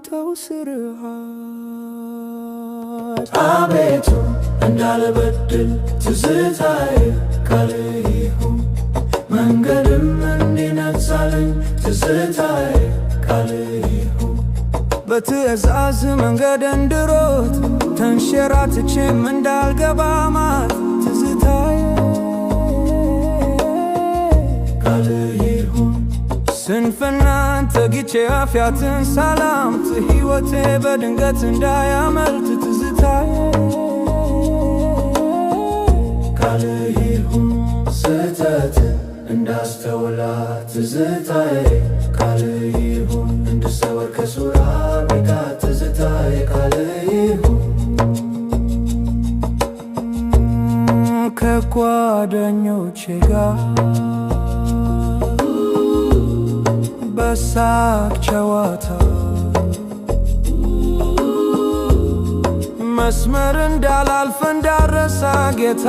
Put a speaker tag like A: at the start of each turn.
A: ባንተው ስርዓት።
B: አቤቱ፣ እንዳልበድል ትዝታዬ ቃልህ ይሁን፣ መንገድም እንዲነጻልኝ ትዝታዬ ቃልህ ይሁን።
A: በትእዛዝ መንገድ እንድሮጥ፣ ተንሸራትቼም እንዳልገባ ማጥ፣ ትዝታዬ
B: ቃልህ ይሁን።
A: ስንፍናን ተግቼ ኃጢአትን ሳላምጥ፣ ሕይወቴ በድንገት እንዳያመልጥ፣ ትዝታዬ
B: ቃልህ ይሁን። ስህተትን እንዳስተውላት ትዝታዬ ቃልህ ይሁን፣ እንድሰወር ከሱራቢቃ ትዝታዬ ቃልህ ይሁን።
A: ከጓደኞቼ ጋር በሳቅ ጨዋታ መስመር እንዳላልፍ እንዳረሳ ጌታ።